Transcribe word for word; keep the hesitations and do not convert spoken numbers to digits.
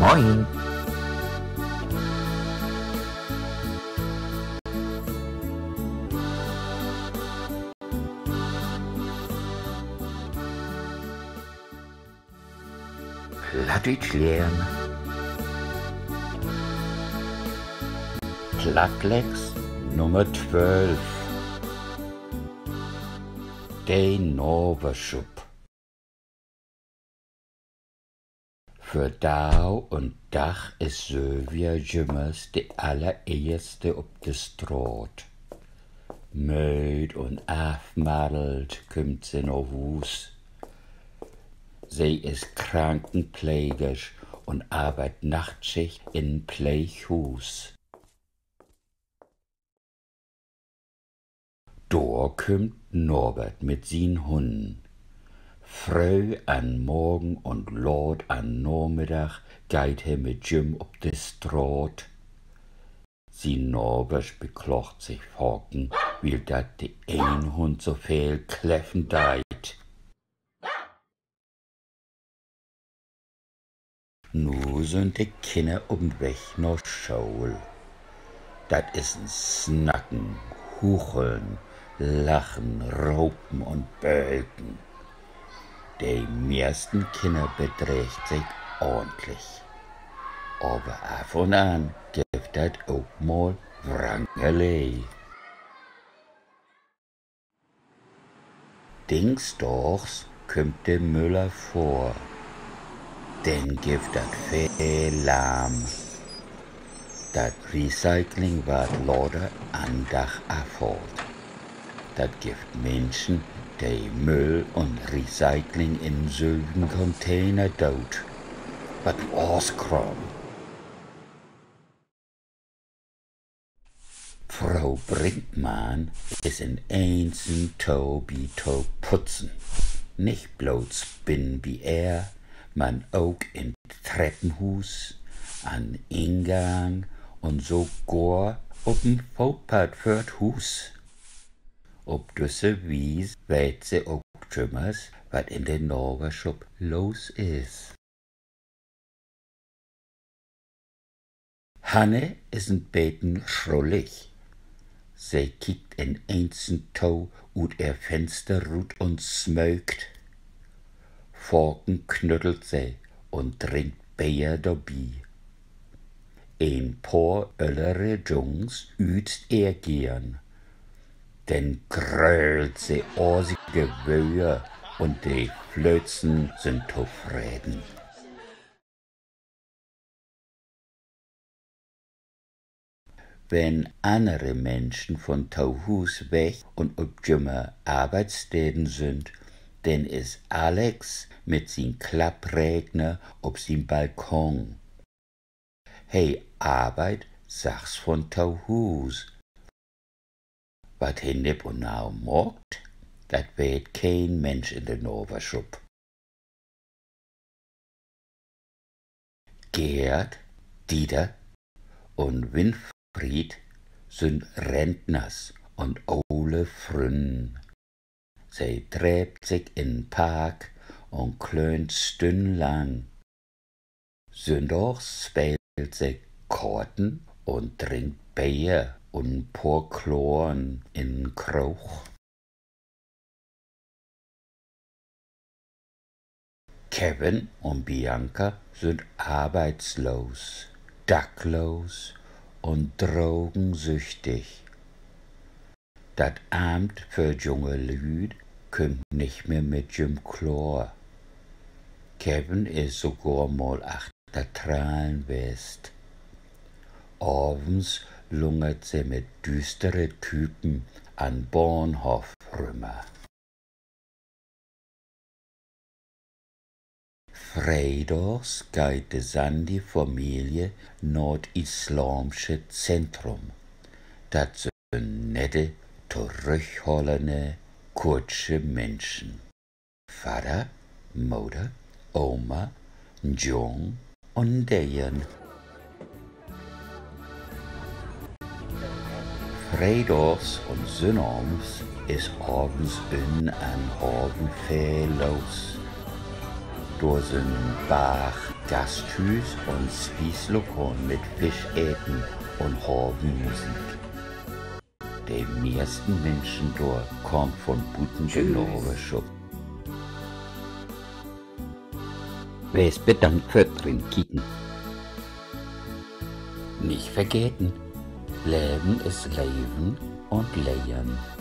Moin. Plattdüütsch lehren. Plattlex Nummer twölf. De Naverschup. Vör Dau un Dag is Sylvia jümmers de allereerste op de Straat. Mööd un afmaddelt kümmt se na Huus. Se is Krankenplegersch un arbeidt Nachtschicht in en Pleeghuus. Dor kümmt Norbert mit sien Hunnen. Fröh an Morgen un laat an Namiddag geiht he mit jüm op de Straat. Sien Naversch beklaagt sik faken, wiel dat de een Hund so veel kläffen deit. Nu sünd de Kinner op'n Weg na School. Dat is en Snacken, Hucheln, Lachen, Ropen un Bölken. De meersten Kinner bedreegt sik ordentlich. Aver af un an gifft dat ok mal Wrangelee. Dingsdaags kümmt de Müller vör. Denn gifft dat veel Larm. Dat Recycling warrt later an'n Dag afhaalt. Dat gifft Minschen, de Müll un Recycling in'n sülven Container doot. Wat Aaskraam! Fro Brinkmann is in eensen to bi to putzen. Nich blots binnen bi ehr, man ok in't Treppenhuus, an'n Ingang un sogor op'n Footpadd vör't Huus. Op düsse Wies weet se ok jümmers, wat in de Naverschup los is. Hanne is en beten schrullig. Se kiekt in eensen to ut ehr Finster rut un smöökt. Faken knüttelt se un drinkt Beer dorbi. En poor öllere Jungs üüzt ehr geern. Denn gröölt se asige Wöör un de Flözen sünd tofreden. Wenn annere Minschen vun to Huus weg un op jümehr Arbeitssteden sünd, denn is Alex mit sien Klapprekner op sien Balkon. He arbeidt sachs vun to Huus. Wat he nipp un nau maakt, dat weet keen Minsch in de Naverschup. Gerd, Dieter un Winfried sünd Rentners un ole Frünnen. Se dreept sik in'n Park un klöönt stünnenlang. Sünndags speelt se Korten un drinkt Beer un en poor Kloren in'n Kroog. Kevin un Bianca sünd arbeitslos, dacklos un drogensüchtig. Dat Amt för junge Lüüd kümmt nich mehr mit jüm kloor. Kevin is sogor mal achter Trallen west. Avends lungert se mit düstere Typen an'n Bahnhoff rümmer. Freedags geiht de Sandi-Familie na't islaamsche Zentrum. Dat sünd nette, torüchhollene, kurdsche Minschen. Vadder, Moder, Oma, en Jung un en Deern. Freedags un sünnavends is avends ünnen an'n Haven veel los. Dor sünd en Barg Gasthüüs un Spieslokalen mit Fischeten un Havenmusik. De mehrsten Minschen dor kaamt von buten de Naverschup. Wees bedankt för't Rinkieken. Nich vergeten: Leven is leven un lehren.